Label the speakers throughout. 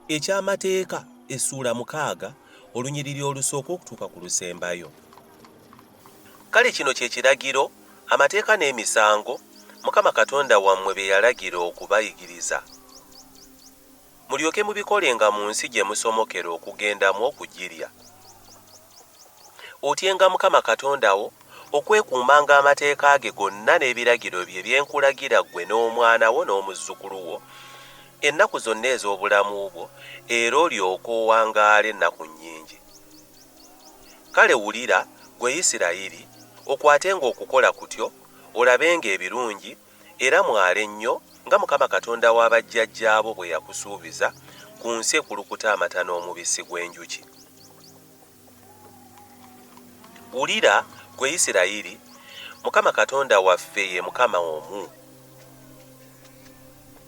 Speaker 1: Eky'Amateeka essuula 6, olunyiriri olusooka okutuuka ku lusembayo. Kale kino kye kiragiro, amateeka n'emisango, Mukama Katonda wammwe bye yalagira okubayigiriza, mulyoke mubikolenga mu nsi gye musomokera okugendamu okugirya. Otyenga Mukama Katonda wo, okwekuumanga amateeka ge gonna n'ebiragiro bye bye nkulagira ggwe n'omwana wo n'omuzzukulu wo, ennaku zonna ez'obulamu bwo, era olyoke owangaale ennaku nnyingi. Kale wulira, ggwe Isirayiri, okwatenga okukola kutyo, olabenga ebirungi, era mwale nnyo, nga Mukama Katonda wa bajjajjaabo bwe yakusuubiza, ku nsi ekulukuta amata n'omubisi gw'enjuki. Wulira, ggwe Isirayiri, Mukama Katonda waffe ye Mukama omu.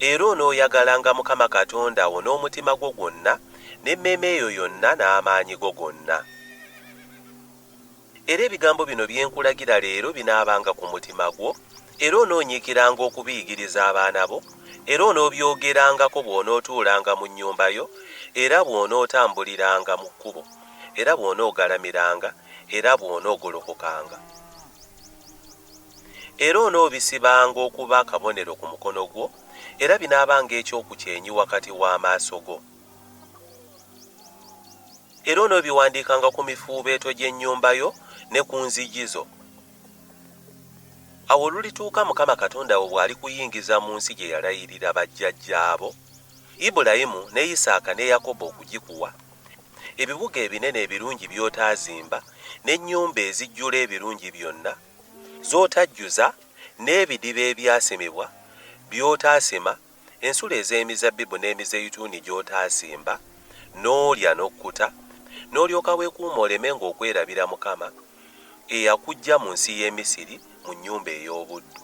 Speaker 1: Era onooyagalanga Mukama Katonda wo n'omutima gwo gwonna, n'emmeeme yo yonna, n'amaanyi go gonna. Era ebigambo bino bye nkulagira leero binaabanga ku mutima gwo, era onoonyiikiranga okubiyigiriza abaana bo, era onoobyogerangako bw'onootuulanga mu nnyumba yo, era bw'onootambuliranga mu kkubo, era bw'onoogalamiranga, era bw'onoogolokokanga. Era onoobisibanga okuba akabonero ku mukono gwo, era binaabanga eky'oku kyenyi wakati w'amaaso go. Era onoobiwandiikanga ku mifuubeeto gy'ennyumba yo ne ku nzigi zo. Awo olulituuka Mukama Katonda wo bw'alikuyingiza mu nsi gye yalayirira bajjajjaabo, Ibulayimu ne Isaaka ne Yakobo okugikuwa, ebibuga ebinene ebirungi by'otaazimba, n'ennyumba ezijjula ebirungi byonna, z'otajjuza, n'ebidiba ebyasimibwa, by'otaasima, ensulo ez'emizabbibu n'emizeyituuni gy'otaasimba, n'olya n'okkuta, n'olyoka weekuuma olemenga okwerabira Mukama, eyakuggya mu nsi y'e Misiri, mu nnyumba ey'obuddu.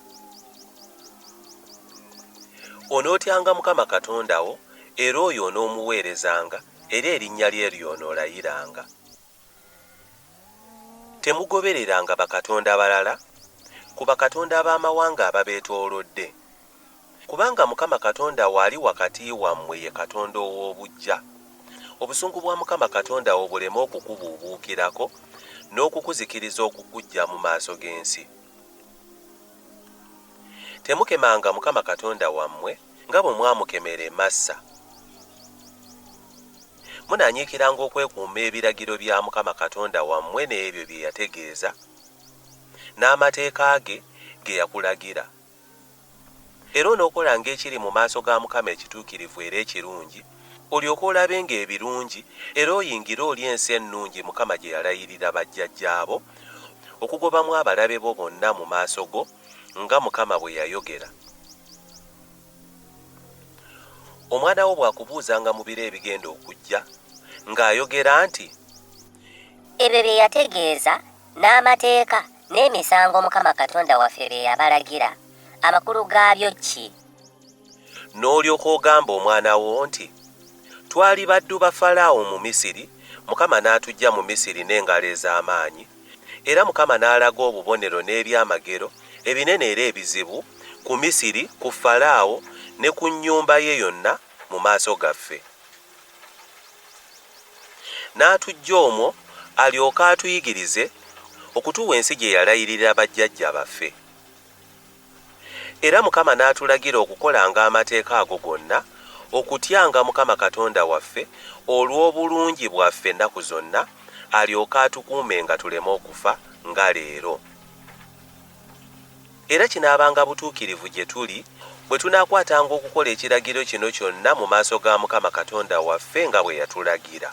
Speaker 1: Onootyanga Mukama Katonda wo, era oyo onoomuweerezanga, era erinnya lye ly'onoolayiranga. Temugobereranga bakatonda balala, ku bakatonda ab'amawanga ababeetoolodde. Kubanga Mukama Katonda wo ali wakati wammwe ye Katonda ow'obuggya. Obusungu bwa Mukama Katonda wo buleme okukubuubuukirako, n'okukuzikiriza okukuggya mu maaso g'ensi. Temukemanga Mukama Katonda wammwe nga bwe mwamukemera e Massa. Munaanyiikiranga okwekuuma ebiragiro bya Mukama Katonda wammwe n'ebyo bye yategeeza, n'amateeka ge, ge yakulagira. Era onookolanga ekiri mu maaso ga Mukama ekituukirivu era ekirungi, olyoke olabenga ebirungi, era oyingire olye ensi ennungi Mukama gye yalayirira bajjajjaabo, okugobamu abalabe bo bonna mu maaso go, nga Mukama bwe yayogera. Omwana wo bw'akubuuzanga mu biro ebigenda okujja, ng'ayogera nti.
Speaker 2: Ebyo bye yategeeza, n'amateeka, n'emisango Mukama Katonda waffe bye yabalagira, amakulu gaabyo ki?
Speaker 1: N'olyoka ogamba omwana wo nti, Twali baddu ba Falaawo mu Misiri, Mukama n'atuggya mu Misiri n'engalo ez'amaanyi, Era Mukama n'alaga obubonero n'ebyamagero ebinene era ebizibu ku Misiri, ku Falaawo, ne ku nnyumba ye yonna mu maaso gaffe. N'atuggya omwo alyoke atuyigirize okutuwa ensi gye yalayirira bajjajja baffe. Era Mukama n'atulagira okukolanga amateeka ago gonna, okutyanga Mukama Katonda waffe olw'obulungi bwaffe ennaku zonna, alyoke atukuumenga tuleme okufa, nga leero. Era kinaabanga butuukirivu gye tuli, bwe tunaakwatanga okukola ekiragiro kino kyonna mu maaso ga Mukama Katonda waffe nga bwe yatulagira.